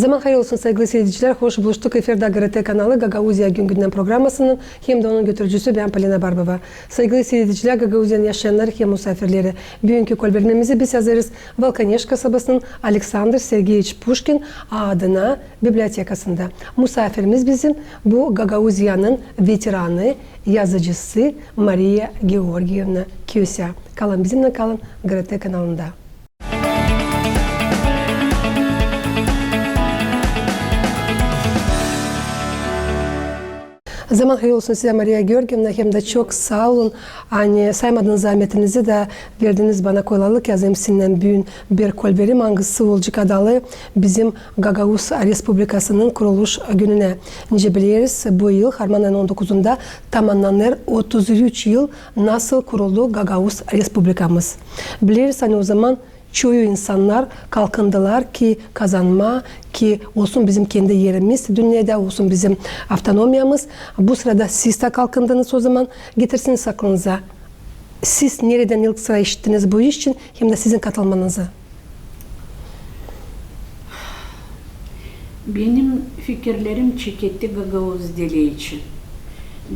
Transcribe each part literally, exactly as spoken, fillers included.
Zaman hayır olsun, saygılı siiredicilär, hoş buluştuk. Efirdä GRT kanalı, Gagauziya gün-gündän programasının hem dä onun götürücüsü bän, Polina Barbova. Saygılı siiredicilär, Gagauziyanın yaşayannarı hem musaafirleri. Büünkü kolbermemizi biz hazırêrız Valkaneş kasabasının Aleksandr Sergeeviç Puşkin adına bibliotekasında. Musaafirimiz bizim bu Gagauziyanın veteranı, yazıcısı Mariya Georgievna Kösä. Kalın bizimnän, kalın GRT kanalında. Zaman hayır olsun sizä, Mariya Georgievna, hem dä çok saa olun, ani saymadınız zaametinizi da verdiniz bana kolaylık, yazayım sizinnän büün bir kolberim, angısı olacek adalı bizim Gagauz Respublikasının kuruluş gününä. Nicä bileriz, bu yıl harman ayın on dokuzunda tamannanêr otuz üç yıl, nasıl kuruldu Gagauz Respublikamız. Bileriz, ani ozaman çoyu insannar kalkındılar ki kazanmaa, ki olsun bizim kendi erimiz dünnedä, olsun bizim avtonomiyamız. Bu sırada siz dä kalkındınız ozaman. Getirsiniz aklınıza, siz neredän ilk sıra işittiniz bu iş için, hem dä sizin katılmanızı? Benim fikirlerim çeketti gagauz dili için.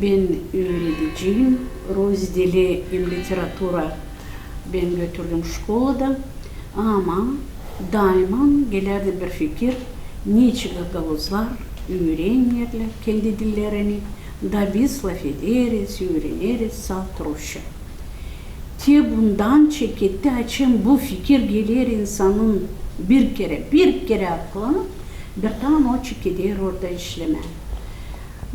Bän üürediciyim, rus dili hem literatura bän götürdüm şkolada. Ama daiman gelärdi bir fikir, neçin gagauzlar üürenmeerlär kendi dillerini, da biz lafederiz, üüreneriz salt rusça. Te bundan çeketti, açan bu fikir geler insanın bir kerä, bir kerä aklına, birtaan o çekeder orada işlemää.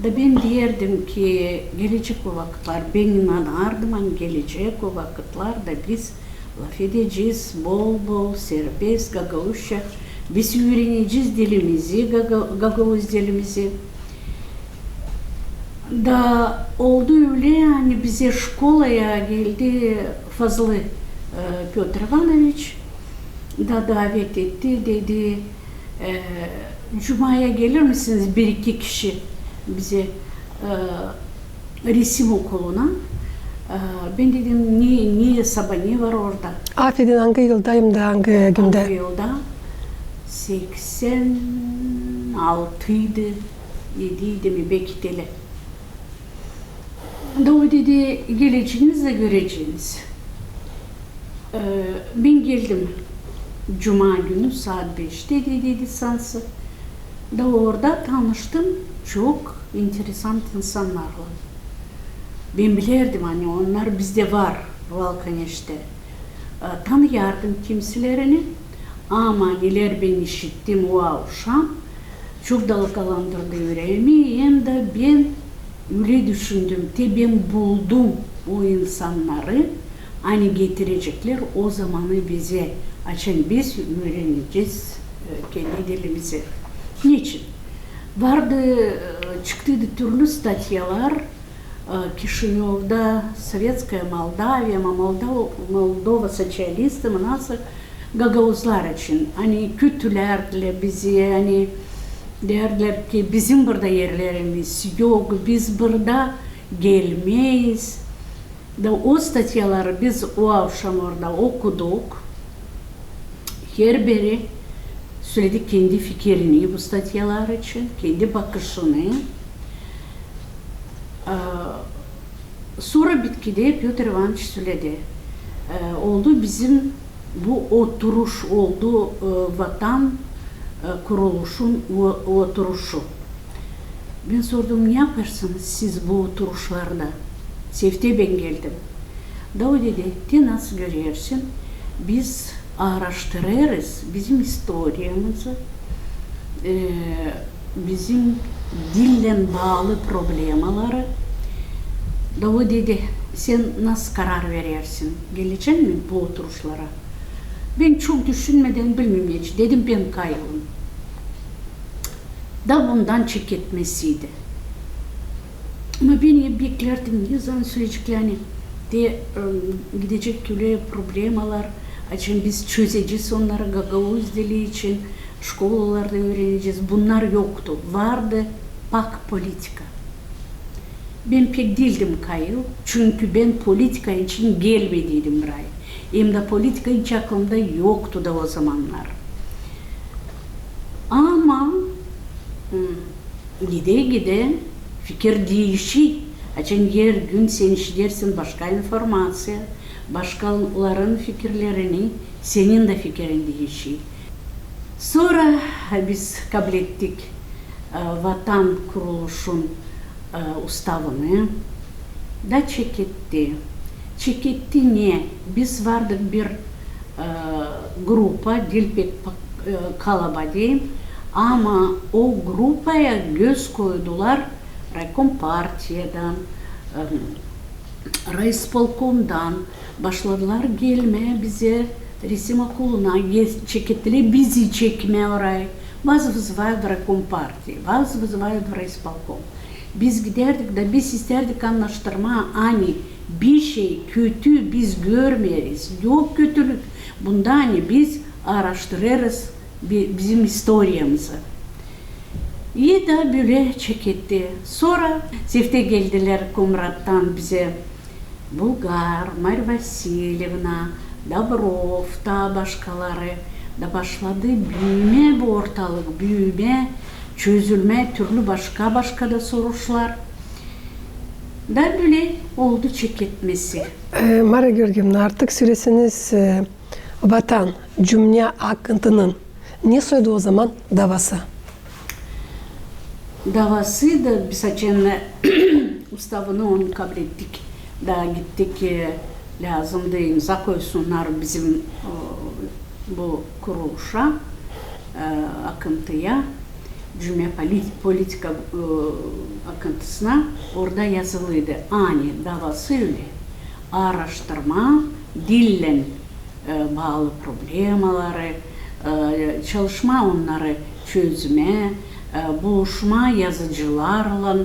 Da bän deerdim ki gelecek o vakıtlar, bän inanardım, ani gelecek o vakıtlar da biz lafedecez bol-bol, serbest, gagauzça. Biz üürenecez dilimizi, gaga-, gagauz dilimizi. Da oldu ölä, ani bizä şkolaya geldi Fazlı, e, Pötr İvanoviç, da davet etti, dedi, e, cumaya gelir misiniz bir-iki kişi bizä, e, resim okuluna? E, bän dedim, ne, ne, saba ne var orada? Afedin, angı yılda hem dä angı gündä? Angı yılda? Seksän altıydı, ediydi mi, beki te ölä. Da o dedi, geleceniz da göreceniz. E, bän geldim cuma günü saat beştä, dedi, dedi, sansı. Da orada tanıştım çok interesant insannarlan. Bän bilärdim, ani onnar bizdä var, Valkaneştä. E, tanıyardım kimsilerini, ama neler bän işittim o avşam, çok dalgalandırdı üreemi, hem dä bän ölä düşündüm, te bän buldum o insannarı, ani getirecekler o zamanı bizä, açan biz üürenecez, e, kendi dilimizi. Neçin? Vardı, e, çıktıydı türlü statyalar, e, Kişinövda, Sovetskaya Moldaviya, ama Moldo-, Moldova soţialistă, mı nasıl, gagauzlar için, ani kötülärdilär bizi, ani deerdilär ki bizim burada erlerimiz yok, biz burada gelmeeriz. Da o statyaları biz o avşam orada okuduk. Herbiri söledi kendi fikirini bu statyalar için, kendi bakışını. E, sora bitkidä Pötr İvanoviç söledi, e, oldu bizim bu oturuş, oldu, e, Vatan, e, kuruluşun o-, oturuşu. Bän sordum, ne yapêrsınız siz bu oturuşlarda? Sefte bän geldim. Da o dedi, te nasıl görersin, biz aaraştırêrız bizim istoriyamızı, e, bizim dillän baalı problemaları. Da o dedi, sän nasıl karar verersin, gelecän mi bu oturuşlara? Bän çok düşünmedän, bilmeerim hiç, dedim, bän kayılım. Da bundan çeketmesiydi. Ama bän hep beklärdim, ne zaman söleyecek, ani te, e, gidecek ölä problemalar, açan biz çözecez onnarı gagauz dili için, şkolalarda üürenecez. Bunnar yoktu. Vardı pak politika. Bän pek diildim kayıl, çünkü bän politika için gelmediydim burayı. Hem dä politika hiç aklımda yoktu da o zamannar. Ama Gidä-gidä fikir diişi. Açan hergün sän işidersin başka informaţiya, başkaların fikirlerini, senin dä fikirin diişi. Sora biz kablettik, e, Vatan kuruluşun, e, ustavını da çeketti. Çeketti ne? Biz vardık bir, e, grupa, diil pek pa-, e, kalabadii, ama o grupaya göz koydular raykom partiyadan, e, raispolkomdan, başladılar gelmää bizä resim okuluna, ge-, çekettilär bizi çekmää orayı. Вас вызывают в райком партии, вас вызывают в райисполком. Biz gidärdik da biz istärdik annaştırmaa, ani bişey kötü biz görmeeriz, yok kötülük bunda, ani biz aaraştırêrız bi-, bizim istoriyamızı. I da bölä çeketti. Sora seftä geldilär Komrattan bizä Bulgar, Marya Vasilyevna, Dobrov, taa başkaları. Da başladı büümää bu ortalık, büümää, çözülmää türlü başka-başka da soruşlar. Da bölä oldu çeketmesi. E, Mariya Georgievna, artık söleseniz, e, Vatan, cümnä akıntının ne soydu o zaman davası? Davası da biz açan ustavını onu kablettik. Da gittik, e, lääzımdı imza koysunnar bizim, e, bu kuruluşa, e, akıntıya, cümnä polit-, politika, e, akıntısına. Orada yazılıydı, ani davası ölä: aaraştırmaa dillän e, baalı problemaları, e, çalışmaa onnarı çözmää, e, buluşmaa yazıcılarlan,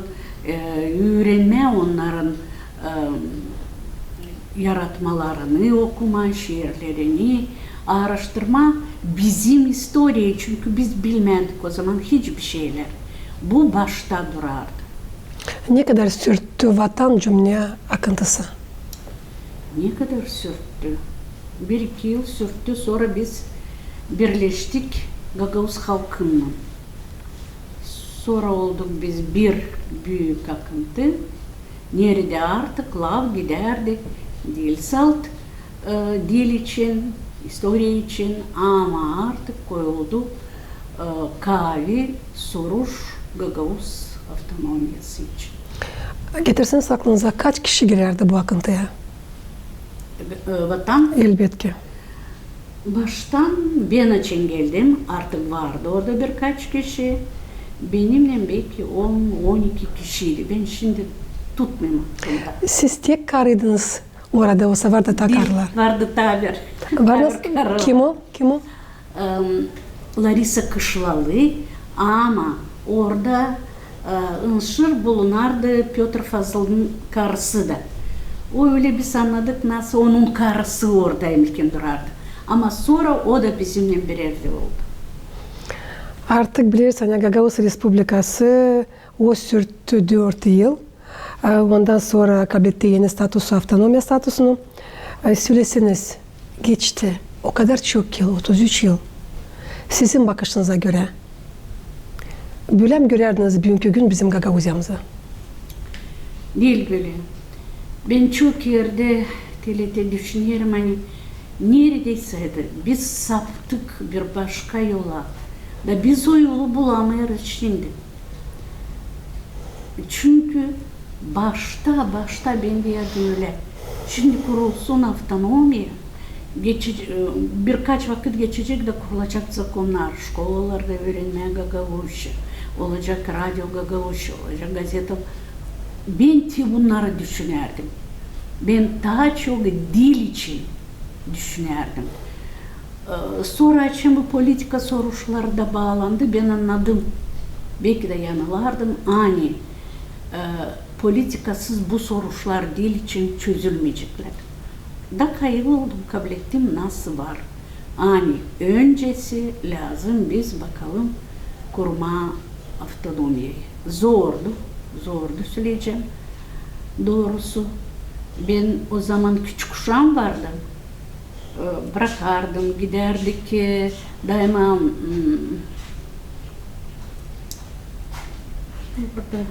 e, üürenmää onnarın, e, yaratmalarını, okumaa şiirlerini, aaraştırmaa bizim istoriyayı, çünkü biz bilmärdik o zaman hiçbir şeylär. Bu başta durardı. Ne kadar sürttü Vatan cümnä akıntısı? Ne kadar sürttü? Bir-iki yıl sürttü, sora biz birleştik gagauz halkınnan. Sora olduk biz bir büük akıntı, neredä artık laf gidärdi diil salt, e, dil için, istoriya için, ama artık koyuldu, e, kaavi soruş gagauz avtonomiyası için. Getirseniz aklınıza, kaç kişi girärdi bu akıntıya? E, Vatan? Elbetki. Baştan bän açan geldim, artık vardı orada birkaç kişi. Benimnän beki on, on iki kişiydi. Bän şindi tutmayım aklımda. Siz tek karıydınız orada, osa vardı taa karılar? Diil, vardı taa bir. Vardı. Taa bir karı. Kim o? Kim o? Em, Larisa Kışlalı, ama orada, e, ınşır bulunardı Pötr Fazılın karısı da. O ölä biz annadık, nasıl onun karısı orada emirken durardı. Ama sora o da bizimnän bir evdä oldu. Artık bileriz, ani Gagauz Respublikası o sürttü dört yıl. E, ondan sora kabletti eni statusu, avtonomiya statusunu. E, söleseniz, geçti o kadar çok yıl, otuz üç yıl. Sizin bakışınıza görä, bölä mi görärdiniz büünkü gün bizim Gagauziyamızı? Diil bölä. Bän çok erdä te-, te-, düşünerim, ani neredäysä dä biz saptık bir başka yola. Da biz o yolu bulamêêrız şindi. Çünkü başta, başta bän deyärdim ölä. Şindi kurulsun avtonomiya, geçe-, e, birkaç vakıt geçecek da kurulacek zakonnar, şkolalarda üürenmää gagauzça, olacek radio gagauzça, olacek gazeta. Bän te bunnarı düşünärdim. Bän taa çok dil için düşünärdim. E, sora açan bu politika soruşları da baalandı, bän annadım. Beki dä yanılardım, ani, e, politikasız bu soruşlar dil için çözülmeyeceklär. Da kayıl oldum, kablettim, nasıl var. Ani öncesi lääzım biz bakalım kurmaa avtonomiyayı. Zordu, zordu, söleyecäm doorusu. Bän o zaman küçük uşaam vardı. E, brakardım, gidärdik, e, daima, m, Burada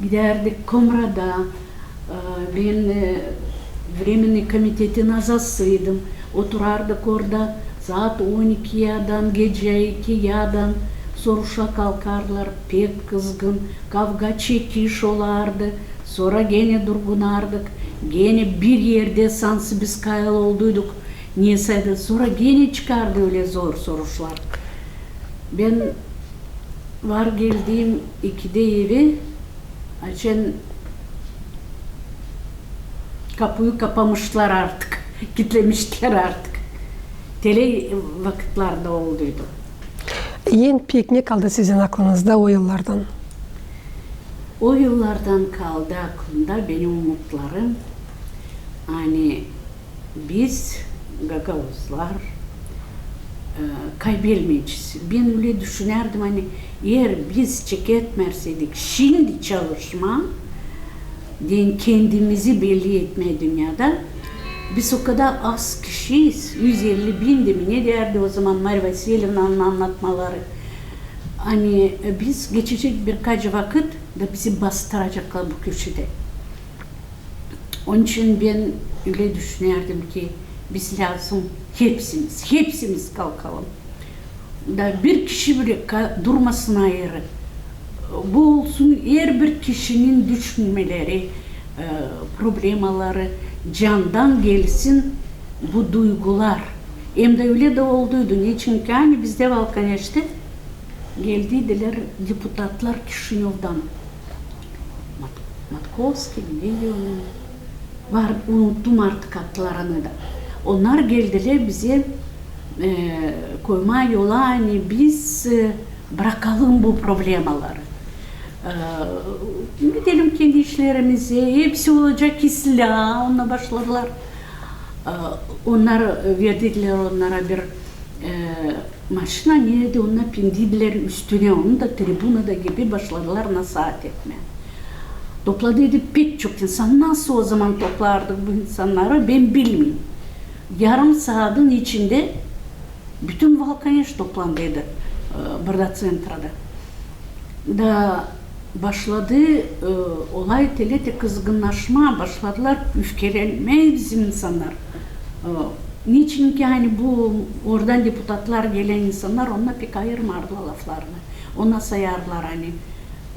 gidärdik Komrada, e, bän, e, Временный komitetin azasıydım. Oturardık orada saat on iki yadan, gecä iki yadan, soruşa kalkardılar, pek kızgın, kavga, çekiş olardı, sora genä durgunardık, genä bir erdä sansın biz kayıl olduyduk, nesä dä, sora genä çıkardı ölä zor soruşlar. Bän var geldim ikidä evä, açan kapuyu kapamışlar artık, kitlemişlär artık. Telä vakıtlarda olduydu. En pek ne kaldı sizin aklınızda o yıllardan? O yıllardan kaldı aklımda benim umutlarım. Ani biz, gagauzlar, e, kaybelmeyecez. Bän ölä düşünärdim, ani eer biz çeketmärseydik şindi çalışmaa deyni, kendimizi belli etmää dünnedä, biz o kadar az kişiyiz, üz elli bin dä mi ne deyärdi o zaman Marya Vasilyevnanın annatmaları. Ani, e, biz geçecek birkaç vakıt da bizi bastıraceklar bu köşedä. Onun için bän ölä düşünärdim ki biz lääzım hepsimiz, hepsimiz kalkalım. Da bir kişi bile ka-, durmasın ayırı. Bu olsun herbir kişinin düşünmeleri, e, problemaları, candan gelsin bu duygular. Hem dä ölä dä olduydu. Neçin ki ani bizdä Valkaneştä geldiydilär deputatlar Kişinövdan. Mat-, Matkovskiy, ne deyni, var, unuttum artık adlarını da. Onnar geldilär bizä, e, koymaa yola, ani biz, e, brakalım bu problemaları. E, gidelim kendi işlerimizä, hepsi olacek islää, onnar başladılar. E, onnar, e, verdilär onnara bir, e, maşina, neredä onnar pindidilär üstünä, onu da tribunada gibi başladılar nasaat etmää. Topladıydı pek çok insan. Nasıl o zaman toplardık bu insannarı, bän bilmeerim. Yarım saadın içindä bütün Valkaneş toplandıydı, e, burada, ţentrada. Da başladı, e, olay telä te kızgınnaşmaa, başladılar üfkelenmää bizim insannar. E, neçin ki ani bu oradan deputatlar gelän insannar, onnar pek ayırmardılar laflarını. Onnar sayardılar, ani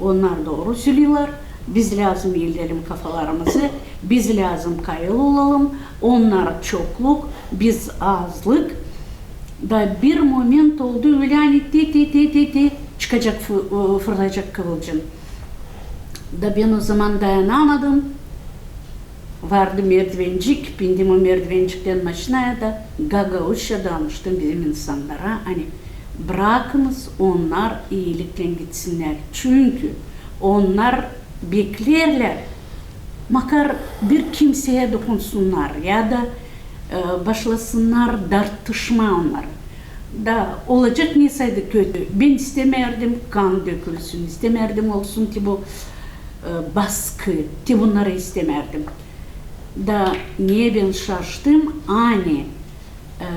onnar dooru söleyärlär, biz lääzım eğelim kafalarımızı, biz lääzım kayıl olalım, onnar çokluk, biz azlık. Da bir moment oldu ölä, ani te, te, te, te, te, çıkacek fı-, e, fırlayacek kıvılcım. Da bän o zaman dayanamadım. Vardı merdivencik, pindim o merdivençiktän maşinaya da gagauzça danıştım bizim insannara, ani brakınız onnar eeliklän gitsinnär. Çünkü onnar bekleerlär, makar bir kimseyä dokunsunnar ya da, e, başlasınnar dartışmaa onnar. Da olacek nesä dä kötü. Bän istemärdim kan dökülsün, istemärdim olsun te bu, e, baskı, te bunnarı istemärdim. Da ne bän şaştım, ani, e,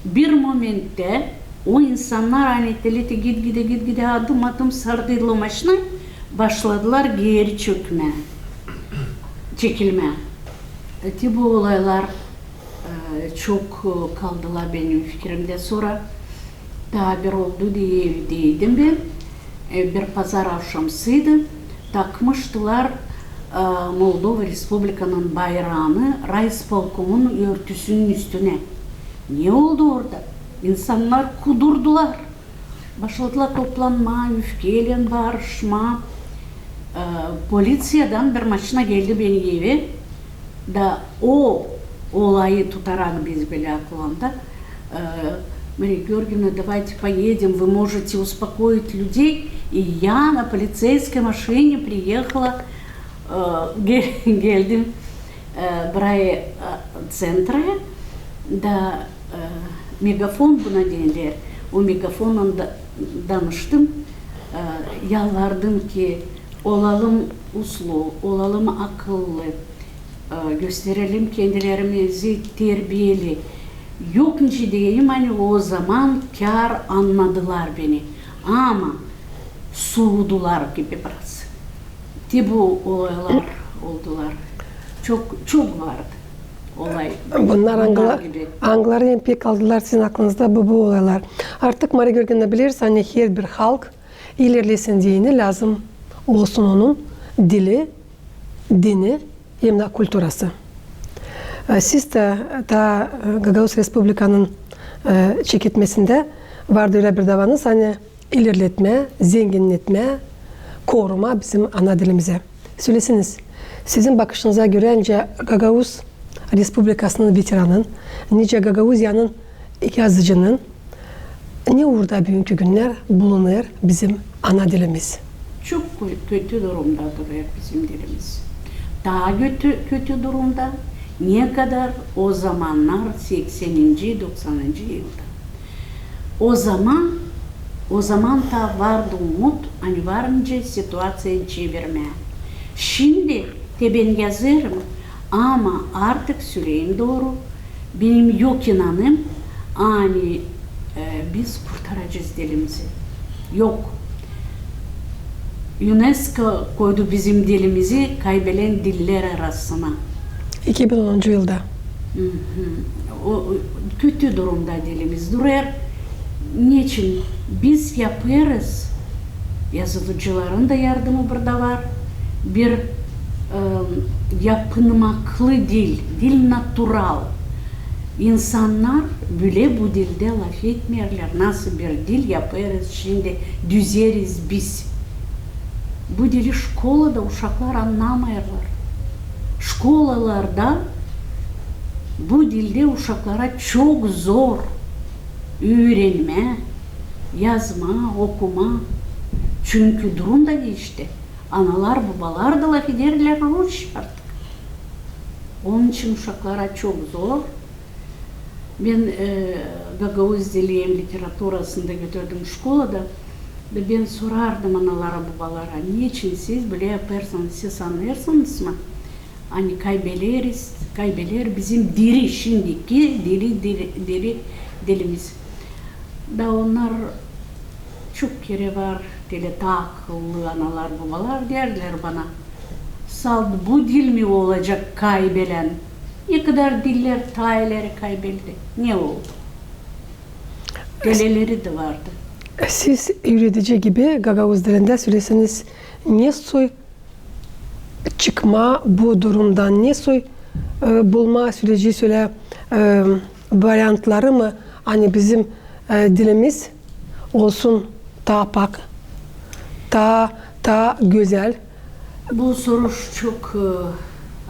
bir momenttä o insannar, ani telä te gitgidä, gitgidä adım-adım sardıydılar o maşinayı, başladılar geeri çökmää, çekilmää. E, te bu olaylar, e, çok, e, kaldılar benim fikirimdä. Sora taa bir oldu diil, evdeydim bän. E, bir pazar avşamısıydı. Takmıştılar, e, Moldova Respublikanın bayraanı raispolkomun örtüsünün üstünä. Ne oldu orada? İnsannar kudurdılar. Başladılar toplanmaa, üfkeylän baaşmaa. E, poliţiyadan bir maşina geldi benim evä. Da o olayı tutarak biz bölä aklımda, e, Mariya Georgievna, давайте поедем, вы можете успокоить людей. И я на полицейской машине приехала, e, ge-, geldim, e, buraya, e, ţentraya. Da, e, megafon buna deerlär. O megafonnan da danıştım. E, yalvardım ki olalım uslu, olalım akıllı, e, gösterelim kendilerimizi terbiyeli. Yok nicä deyim, ani o zaman kär annadılar beni. Ama suudular gibi biraz. Te bu olaylar oldular. Çok, çok vardı olay. Bunnar angıları en pek kaldılar sizin aklınızda, bu, bu olaylar. Artık, Mariya Georgievna, bileriz, ani herbir halk ilerlesin deyni, lääzım olsun onun dili, dini hem dä kulturası. E, siz dä, taa, e, Gagauz Respublikanın, e, çeketmesindä vardı ölä bir davanız, ani ilerletmää, zenginnetmää, korumaa bizim ana dilimizi. Söläseniz, sizin bakışınıza görä, nicä Gagauz Respublikasının veteranın, nicä Gagauziyanın yazıcının, ne uurda büünkü günnär bulunêr bizim ana dilimiz? Çok kö-, kötü durumda durêr bizim dilimiz. Taa kötü, kötü durumda, ne kadar o zamannar, sekseninci, doksanıncı yılda. O zaman, o zaman taa vardı umut, ani var nicä situaţiyayı çevirmää. Şindi te bän yazêrım, ama artık söleyim dooru, benim yok inanım, ani, e, biz kurtaracez dilimizi. Yok. UNESCO koydu bizim dilimizi kaybelän diller arasına. İki bin onuncu yılda. Hı hı. O, o, kötü durumda dilimiz durêr. Neçin? Biz yapêrız, yazıcıların da yardımı burada var, bir, e, yapınmaklı dil, dil natural. İnsannar bölä bu dildä lafetmeerlär, nasıl bir dil yapêrız şindi, düzeriz biz. Bu dili şkolada uşaklar annamêêrlar. Şkolalarda bu dildä uşaklara çok zor üürenmää, yazmaa, okumaa. Çünkü durum da diişti. Analar, bobalar da lafederlär rusça artık. Onun için uşaklara çok zor. Bän, e, gagauz dili hem literaturasını da götürdüm şkolada. Da bän sorardım analara, bobalara, neçin siz bölä yapêrsınız, siz annêêrsınız mı, ani kaybeleriz, kaybeler bizim diri, şindiki diri, diri, diri dilimiz. Da onnar çok kerä var, telä taa akıllı analar, bobalar deerlär bana: salt bu dil mi olacek kaybelän? Ne kadar diller taa ileri kaybeldi. Ne oldu? Teleleri dä vardı. Siz üüredici gibi gagauz dilindä söläseniz, nesoy çıkmaa bu durumdan, nesoy, e, bulmaa süreci, sölä, e, variantları mı, ani bizim, e, dilimiz olsun taa pak, taa, taa gözäl. Bu soruş çok, e,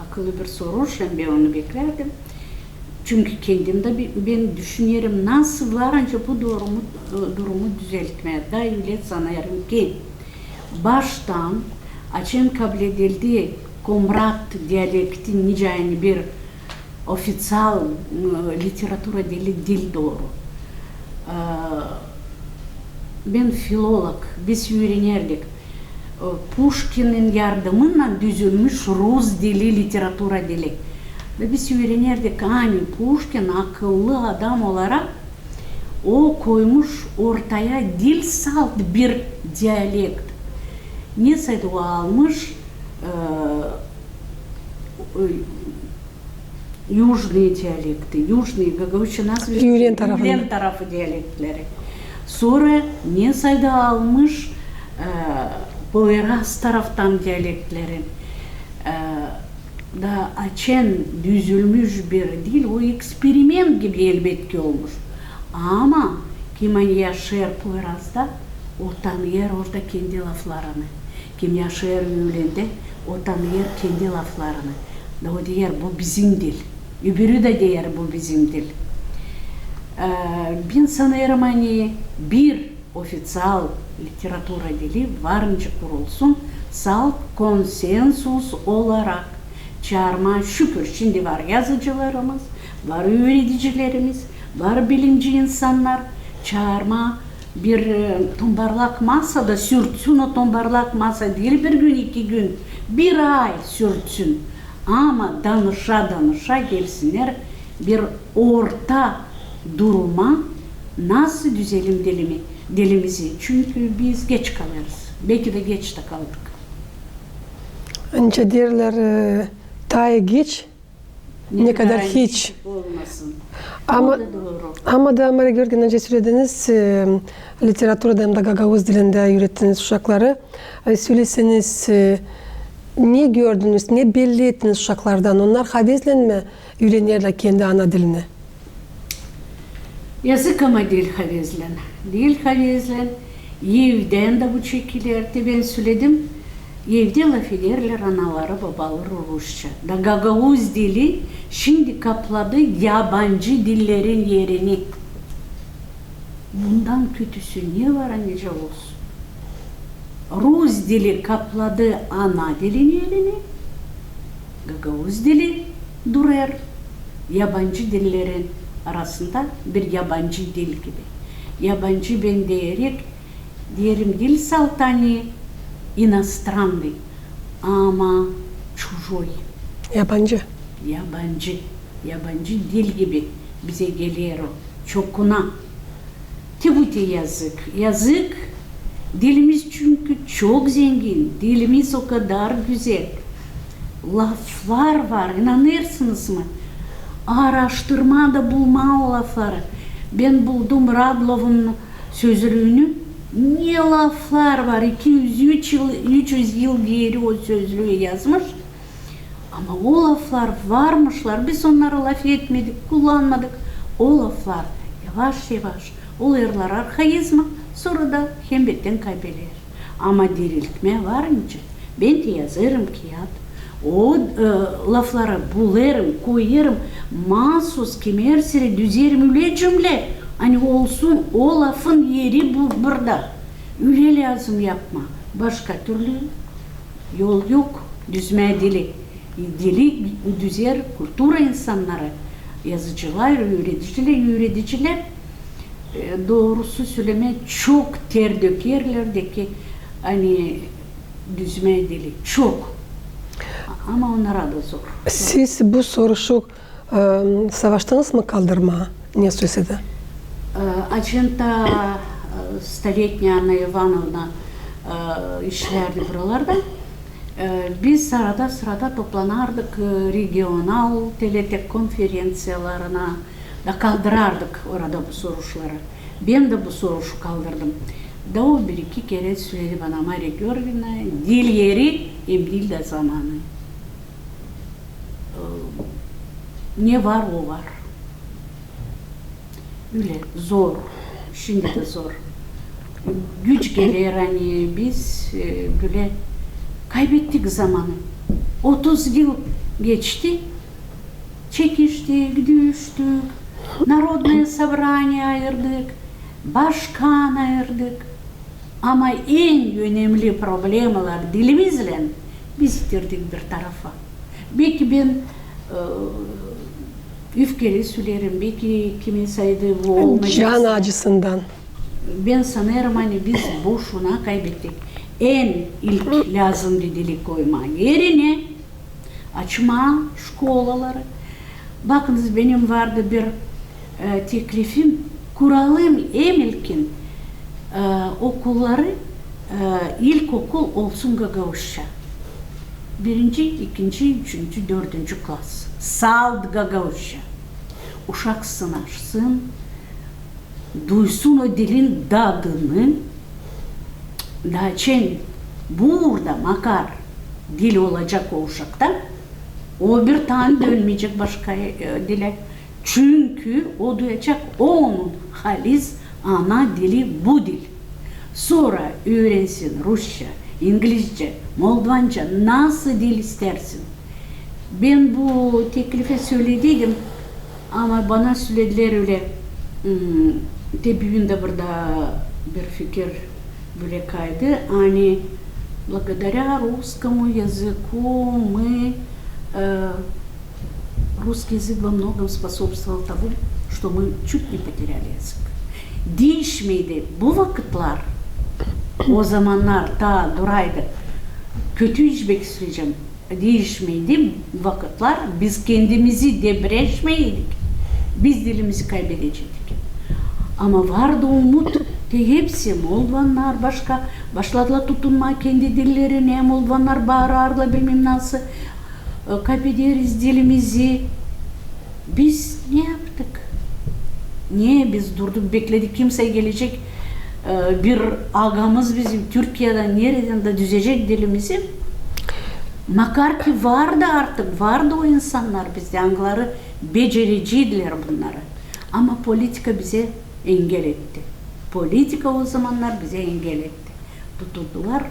akıllı bir soruş, hem bän onu beklärdim. Çünkü kendim dä bi-, bän düşünerim, nasıl var ancak bu durumu, e, durumu düzeltmää. Da ölä sanêrım ki, baştan, açan kabledildi komrat dialekti nicä ani bir ofiţial, e, literatura dili, dil dooru. E, bän filolog, biz üürenerdik. E, Puşkinin yardımınnan düzülmüş rus dili, literatura dili. Da biz üürenerdik, ani Puşkin akıllı adam olarak o koymuş ortaya diil salt bir dialekt. Nesaydı o almış, e, e, yujnıy dialekti, yujnıy, gagauzça nasıl, üülen tarafı dialektleri. Sora nesaydı almış, e, poeras taraftan dialektleri. E, da açan düzülmüş bir dil, o eksperiment gibi elbetki olmuş. Ama kim ani yaşêêr poerasta, o tanıyêr orada kendi laflarını. Kim yaşêêr üülendä, o tanıyêr kendi laflarını. Da o deer, bu bizim dil. Öbürü dä deer, bu bizim dil. E, bän sanêrım, ani bir ofiţial literatura dili var nicä kurulsun, salt konsensus olarak çaarmaa, şükür, şindi var yazıcılarımız, var üüredicilerimiz, var bilimci insannar, çaarmaa bir, e, tombarlak masada sürtsün, o tombarlak masa diil bir gün, iki gün, bir ay sürtsün. Ama danışa-danışa gelsinnär bir orta duruma, nasıl düzelim dilimi, dilimizi. Çünkü biz geç kalêrız. Belki dä geç tä kaldık. Nicä deerlär, e, taa geç, ne kadar hiç. Olmasın. Ama, ama da, Mariya Georgievna, nicä sölediniz, e, literaturada hem dä gagauz dilindä üürettiniz uşakları. E, söleseniz, e, ne gördünüz, ne belli ettiniz uşaklardan? Onnar havezlän mi üürenerlär kendi ana dilini? Yazık, ama diil havezlän. Diil havezlän. Evdän dä bu çekiler. Te bän söledim, evdä lafederlär anaları, babaları rusça. Da gagauz dili şindi kapladı yabancı dillerin erini. Bundan kötüsü ne var, nicä olsun? Rus dili kapladı ana dilin erini, gagauz dili durêr yabancı dillerin arasında bir yabancı dil gibi. Yabancı, bän deerim, diil saltanı, иностранный, ama чужой. Yabancı. Yabancı. Yabancı dil gibi bizä geler o. Çokuna. Te bu te yazık. Yazık. Dilimiz çünkü çok zengin. Dilimiz o kadar gözäl. Laflar var, inanêrsınız mı? Aaraştırmaa da bulmaa o lafları. Bän buldum Radlovun sözlüünü. Ne laflar var, iki üz, üç yıl, üç üz yıl geeri o sözlüü yazmış. Ama o laflar varmışlar, biz onnarı lafetmedik, kullanmadık. O laflar yavaş-yavaş olêrlar arhaizma, sora da hem beter kaybeler. Ama diriltmää var nicä. Bän te yazêrım kiyat. O, e, lafları bulêrım, koyêrım, maasuz kimär sırada düzerim ölä cümlä, ani olsun o lafın eri bu, burada. Ölä lääzım yapmaa. Başka türlü yol yok. Düzmää dili. Dili düzer kultura insannarı, yazıcılar, üüredicilär, üüredicilär. E, doorusu sölemää, çok ter dökerlär dä ki, ani düzmää dili. Çok. Ama onnara da zor. Siz bu soruşu E, savaştınız mı kaldırmaa, ne söz edi? E, açan taa, e, Stoletnaya Anna İvanovna, e, işlärdi buralarda. E, biz arada-sırada toplanardık, e, regional T L T konferenţiyalarına da kaldırardık orada bu soruşları. Bän dä bu soruşu kaldırdım. Da o bir-iki kerä söledi bana, Mariya Georgievna, diil eri, hem diil dä zamanı. E, ne var, o var. Ölä zor. Şindi dä zor. Güç geler, ani biz, e, bölä kaybettik zamanı. Otuz yıl geçti. Çekiştik, düüştük, Narodnaya sobraniye ayırdık, başkan ayırdık. Ama en önemli problemalar dilimizlän biz itirdik bir tarafa. Beki bän, e, üfkeli söleerim, beki kimin saydı bu olmayacek. Can acısından. Bän sanêrım, ani biz boşuna kaybettik. En ilk lääzımdı dili koymaa erinä, açmaa şkolaları. Bakınız, benim vardı bir, e, teklifim, kuralım hem ilkin, e, okulları, e, ilkokul olsun gagauzça. Birinci, ikinci, üçüncü, dördüncü klas. Salt gagauzça. Uşak sınaşsın, duysun o dilin dadını, da açan burada makar dil olacek o uşakta, o bir taa dönmeyecek başka, e, dilä. Çünkü o duyacek, onun halis ana dili bu dil. Sora üürensin rusça, inglizcä, moldovanca, nasıl dil istärsin. Bän bu teklifi sölediydim, ama bana söledilär ölä, m, te büün dä burada bir fikir bölä kaydı, ani благодаря русскому языку мы, э, русский язык во многом способствовал тому, что мы чуть не потеряли язык. Diişmeydi bu vakıtlar, o zamannar taa duraydı, kötü iş beki söleyecäm, diişmeydi vakıtlar, biz kendimizi debeşmeydik, biz dilimizi kaybedeceydik. Ama vardı umut, Hepsi moldovannar başka, başladılar tutunmaa kendi dillerinä, moldovannar baararlar bilmäm nasıl, e, kaybederiz dilimizi. Biz ne yaptık? Niye biz durduk, bekledik, kimsey gelecek, e, bir agamız bizim Türkiyedän, neredän dä düzecek dilimizi? Makar ki vardı artık, vardı o insannar bizdä, angıları becericiydilär bunnarı. Ama politika bizä engel etti. Politika o zamannar bizä engel etti. Tutundular.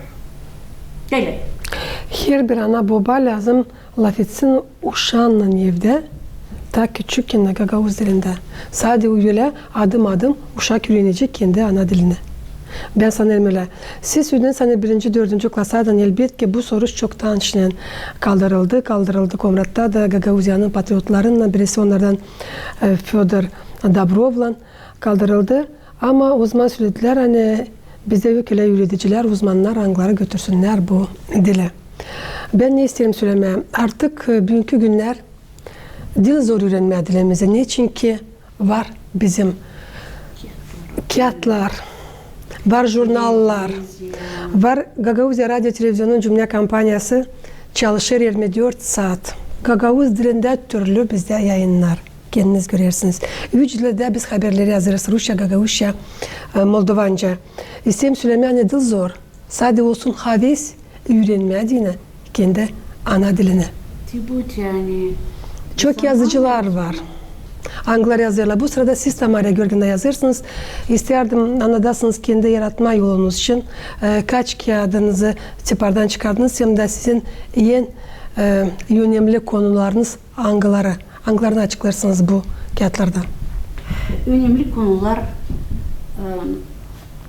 Ölä. Herbir ana-boba lääzım lafetsin uşaannan evdä, taa küçükkän gagauz dilindä. Sade ölä adım-adım uşak üürenecek kendi ana dilini. Bän sanêrım ölä. Siz üürenärsiniz birinci, dördüncü klaslardan, elbetki bu soruş çoktan içindän kaldırıldı. Kaldırıldı Komratta da, Gagauziyanın patriotlarınnan birisi onnardan, e, Födor Dobrovlan kaldırıldı. Ama ozaman sölediler, ani bizdä yok ölä üüredicilär, uzmannar, angıları götürsünnär bu dili. Bän ne isteerim sölemää? Artık, e, büünkü günnär dil zor üürenmää dilimizi. Neçinki var bizim kiyatlar, var jurnallar, var Gagauziya radio televizionun cümlä kompaniyası çalışêr irmi dört saat. Gagauz dilindä türlü bizdä yayınnar. Kendiniz görersiniz. Üç dildä biz haberleri hazırêrız: rusça, gagauzça, e, moldovanca. İsteerim sölemää, ani dil zor. Sade olsun haves üürenmää deyni kendi ana dilini. Çok yazıcılar var, angıları yazêrlar. Bu sırada siz, Tamara Georgievna, yazêrsınız. İsteerdim, annadasınız kendi yaratma yolunuz için, e, kaç kiyadınızı tipardan çıkardınız, hem dä sizin en, e, önemli konularınız angıları, angılarını açıklêêrsınız bu kiyatlarda? Önemli konular, e,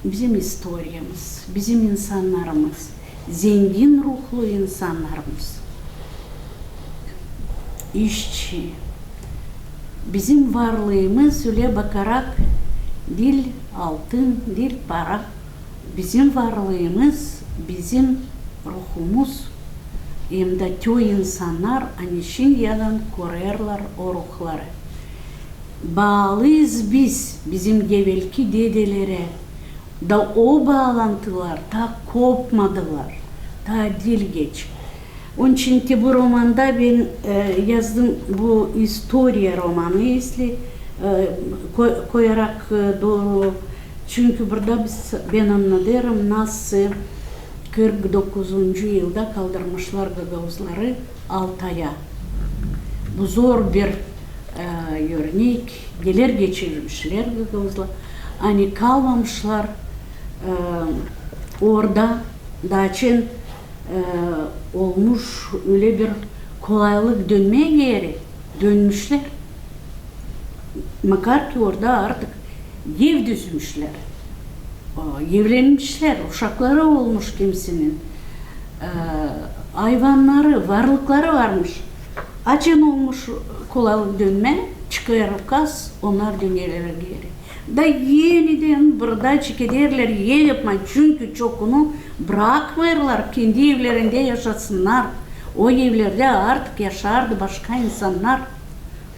bizim istoriyamız, bizim insannarımız, zengin ruhlu insannarımız, işçi. Bizim varlıımız ölä bakarak diil altın, diil para, bizim varlıımız, bizim ruhumuz, hem dä te o insannar, ani şindiyädän korêrlar o ruhları. Baalıyız biz bizim evelki dedelerä, da o baalantılar taa kopmadılar, taa diil geç. Onun için te bu romanda bän, e, yazdım bu istoriya romanı, esli, e, ko-, koyarak, e, dooru. Çünkü burada biz, bän annadêrım, nasıl kırk dokuzuncu yılda kaldırmışlar gagauzları Altaya. Bu zor bir, e, örnek, neler geçirmişlär gagauzlar, ani kalmamışlar, e, orada, daçın, e, olmuş ölä bir kolaylık dönmää geeri, dönmüşlär. Makar ki orada artık ev düzmüşlär, o, evlenmişlär, uşakları olmuş kimisinin, e, ayvannarı, varlıkları varmış. Açan olmuş kolaylık dönmää, çıkêr ukaz, onnar dönerlär geeri. Da enidän burada çekederlär ev yapmaa, çünkü çokunu brakmêêrlar kendi evlerindä yaşasınnar. O evlerdä artık yaşardı başka insannar.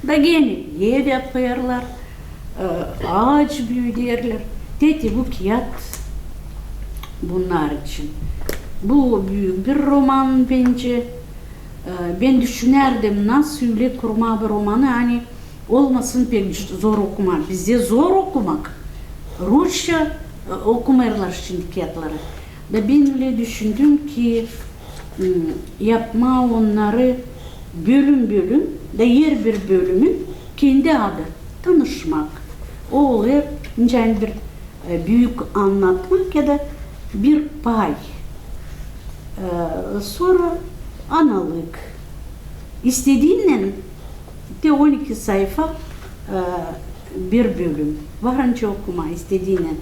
Da genä ev yapêrlar, e, aaç büüderlär. Te te bu kiyat bunnar için. Bu büük bir roman bence. E, bän düşünärdim, nasıl ölä kurmaa bu romanı, ani olmasın pek zor okumaa. Bizdä zor okumak. Rusça, e, okumêêrlar şindi kiyatları. Da bän ölä düşündüm ki, m, yapmaa onnarı bölüm-bölüm, da herbir bölümün kendi adı. Tanışmak. O olêr, nicä ani bir, e, büük annatmak ya da bir pay. E, sora analık. İstediinän te on iki sayfa, e, bir bölüm. Var nicä okumaa istediinän.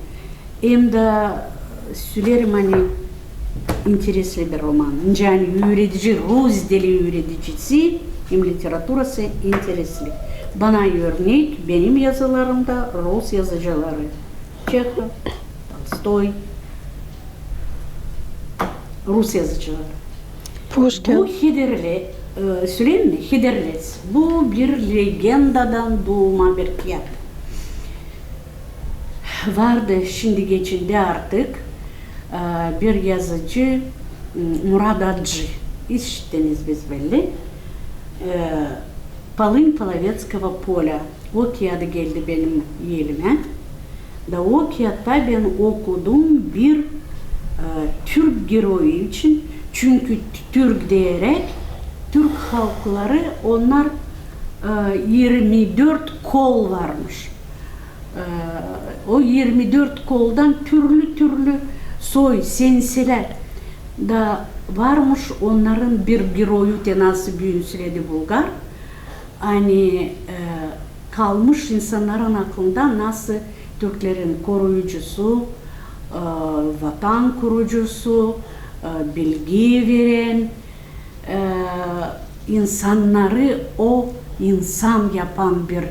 Hem dä söleerim, ani interesli bir roman. Nicä ani üüredici, rus dili üüredicisi hem literaturası interesli. Bana örnek, benim yazılarımda rus yazıcıları. Çehov, Tolstoy, rus yazıcıları. Puşkin. Bu Hederle-, e, söleyim mi? Hederlez. Bu bir legendadan duuma bir kiyat. Vardı, şindi geçindi artık, e, bir yazıcı, m, Murat Adcı. İşittiniz, biz belli. E, «Полынь половецкого поля». O kiyadı geldi benim elimä. Da o kiyatta bän okudum bir, e, türk geroyu için. Çünkü t-, türk deyeräk, türk halkları, onnar, e, irmi dört kol varmış. E, o irmi dört koldan türlü-türlü soy, sensilär. Da varmış onnarın bir geroyu, te nasıl büün söledi Bulgar, ani, e, kalmış insannarın aklında nasıl türklerin koruyucusu, e, vatan kurucusu, e, bilgi verän, e, insannarı o insan yapan bir, e,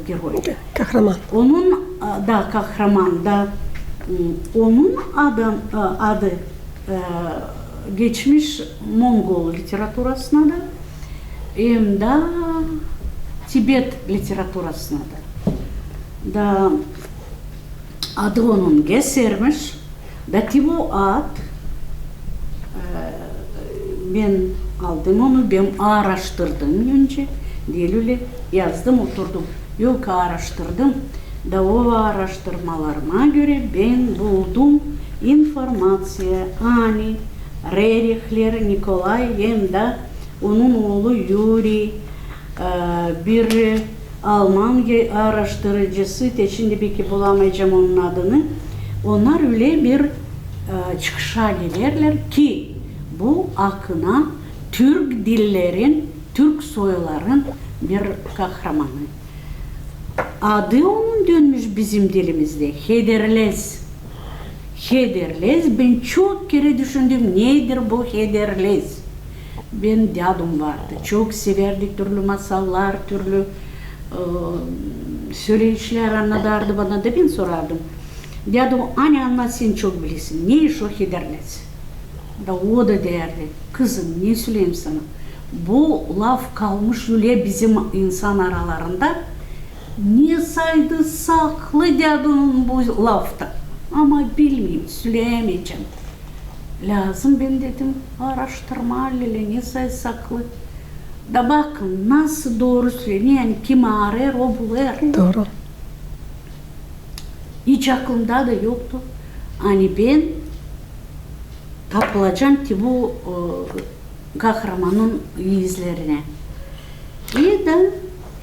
geroy. Kahraman. Onun, e, da kahraman da, m, onun adı, e, adı, e, geçmiş mongol literaturasına da, hem dä Tibet literaturasına da. Da adı onun Gesermiş. Da te bu ad, e, bän aldım onu, bän aaraştırdım önce, diil ölä yazdım, oturdum. Yok, aaraştırdım. Da o aaraştırmalarıma görä bän buldum informaţiya, ani Rerihlär Nikolay hem dä onun oolu Yuriy, e, bir alman ge-, aaraştırıcısı, te şindi beki bulamayacam onun adını. Onnar ölä bir, e, çıkışa gelerlär ki bu akına türk dillerin, türk soyların bir kahramanı. Adı onun dönmüş bizim dilimizdä Hederlez. Hederlez, bän çok kerä düşündüm, nedir bu Hederlez? Bän dädum vardı, çok sevärdi türlü masallar, türlü, e, söleeyişlär annadardı bana, da bän sorardım: "Dädu, ani annat, sän çok bilersin, ne iş o Hederlez?" Da o da deerdi: "Kızım, ne söleyim sana, bu laf kalmış ölä bizim insan aralarında, ne saydı saklı dädunun bu lafta. Ama bilmeerim, söleyämeycäm. Lääzım, bän dedim, aaraştırmaa ölä, ne saydı saklı." Da bakın, nasıl dooru söleer, ani kim arêêr, o bulêr. Dooru. Hiç aklımda da yoktu, ani bän tapılacam te bu, e, kahramanın izlerinä. İi da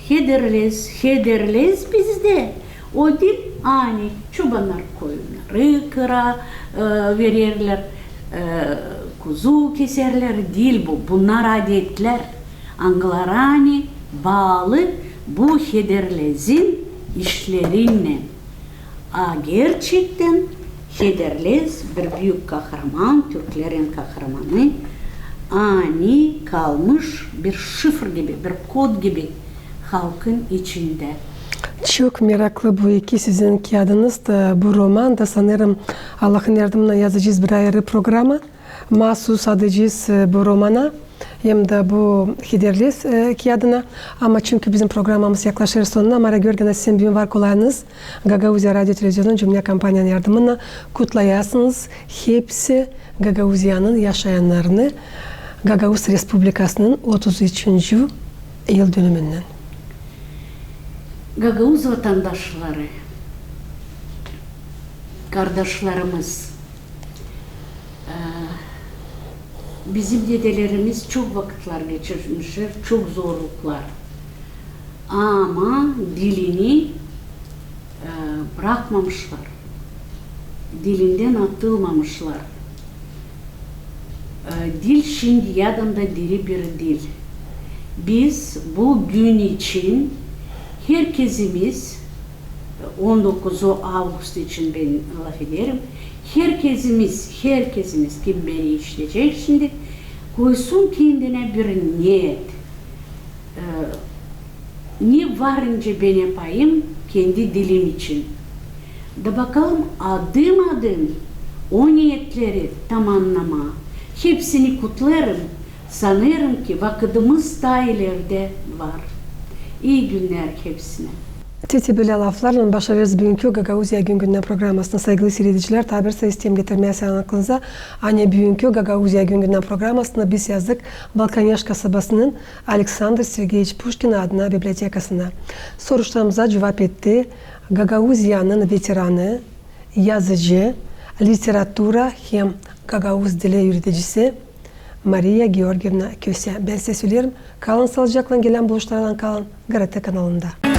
Hederlez, Hederlez bizdä o dil, ani çobannar koyunnarı kıra, e, vererlär, e, kuzu keserlär, diil bu. Bunnar adetlär, angıları ani baalı bu Hederlezin işlerinnän. A gerçektän Hederlez bir büük kahraman, türklerin kahramanı, ani kalmış bir şifr gibi, bir kod gibi halkın içindä. Çok meraklı bu iki sizin kiyadınız da, bu roman da, sanêrım, Allahın yardımınnan yazacez bir ayırı programa. Maasuz adayacez, e, bu romana, hem dä bu Hederlez, e, kiyadına. Ama çünkü bizim programamız yaklaşêr sonuna, Mara Georgievna, sizin büün var kolayınız Gagauziya radio televizionunun Cümnä kompaniyanın yardımınnan kutlayasınız hepsi Gagauziyanın yaşayannarını Gagauz Respublikasının otuz üçüncü yıldönümünnän. Gagauz vatandaşları, kardaşlarımız, e, bizim dedelerimiz çok vakıtlar geçirmişlär, çok zorluklar. Ama dilini, e, brakmamışlar. Dilindän atılmamışlar. E, dil şindiyädän dä diri bir dil. Biz bu gün için herkezimiz, on dokuz avgust için bän lafederim, herkezimiz, herkezimiz, kim beni işidecek şindi, koysun kendinä bir niyet. E, ne var nicä bän yapayım kendi dilim için? Da bakalım, adım-adım o niyetleri tamamnamaa. Hepsini kutlêêrım. Sanêrım ki, vakıdımız taa ilerdä var. İi günnär hepsinä. Te bölä laflarlan başlêêrız büünkü Gagauziya gün-gündän programasını. Saygılı siiredicilär, taa bir sä isteerim getirmää sän aklınıza, ani büünkü Gagauziya gün-gündän programasını biz yazdık Balkaneş kasabasının Aleksandr Sergeeviç Puşkin adına bibliotekasına. Soruşlarımıza cuvap etti Gagauziyanın veteranı, yazıcı, literatura hem gagauz dili üüredicisi Mariya Georgievna Köse. Bän sizä söleerim, kalın saalıcaklan, gelän buluşmalardan kalın GRT kanalında.